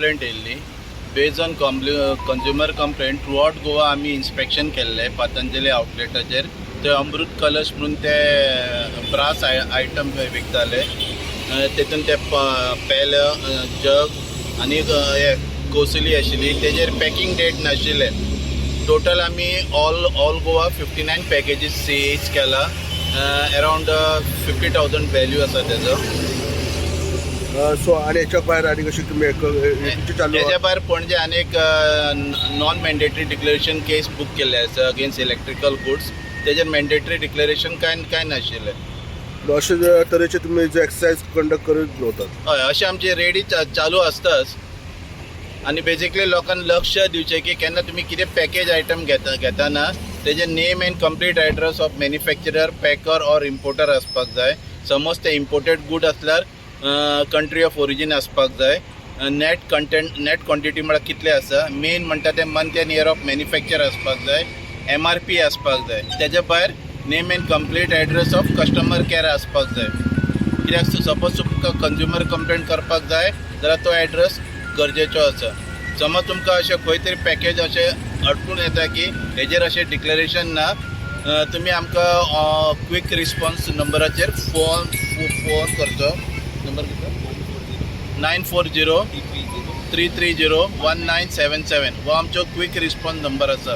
Complaint येयल्ली. Based on consumer complaint, throughout Goa आमी inspection केल्लें पतंजली आउटलेटाचेर. थंय अमृत कलश म्हणून ते ब्रास आयटम विकताले. तेतून ते पेल, जग आनी हे कोसली आशिल्ली, तेजेर पॅकिंग डेट नाशिल्लें. टोटल आमी all Goa 59 packages seize केला. अरावंड 50,000 व्हॅल्यू आसा तेजो. सो आनी हेच्या भायर आनी कशी तुमी तुमचे चालू तेज्या भायर पणजे आनी एक non mandatory declaration case book केल्ले आसा अगेन्स्ट इलेक्ट्रिकल गुड्स. तेजेर मॅन्डेटरी डिक्लेरेशन कांय कांय नाशिल्लें. अशे तरेचे तुमी जे एक्सरसाइज कंडक्ट करीत रावतात? हय, अशें आमचे रेडी चालू आसताच आनी बेजिकली लोकांक लक्ष दिवचें की केन्ना तुमी कितें पॅकेज आयटम घेता घेताना तेजें name and complete address of manufacturer, packer or importer आसपाक जाय. समज ते इम्पोर्टेड गूड आसल्यार कंट्री ऑफ ओरिजीन आसपाक जाय. नेट कंटेंट, नेट क्वॉन्टिटी म्हळ्यार कितले आसा, मेन म्हणटा ते month and year of manufacture आसपाक जाय, एमआरपी आसपाक जाय. तेज्या भायर name and complete address of customer care आसपाक जाय, कित्याक सपोज तुमकां कंज्युमर कंप्लेंट करपाक जाय जाल्यार तो एड्रेस गरजेचो आसा. समज तुमकां अशें खंय तरी पॅकेज अशें अडकून येता की हेजेर अशें डिक्लेरेशन ना, तुमी आमकां क्वीक रिस्पॉन्स नंबराचेर फोन फोन करचो. नंबर कितलो? 9403301977 हो आमचो क्वीक रिस्पॉन्स नंबर आसा.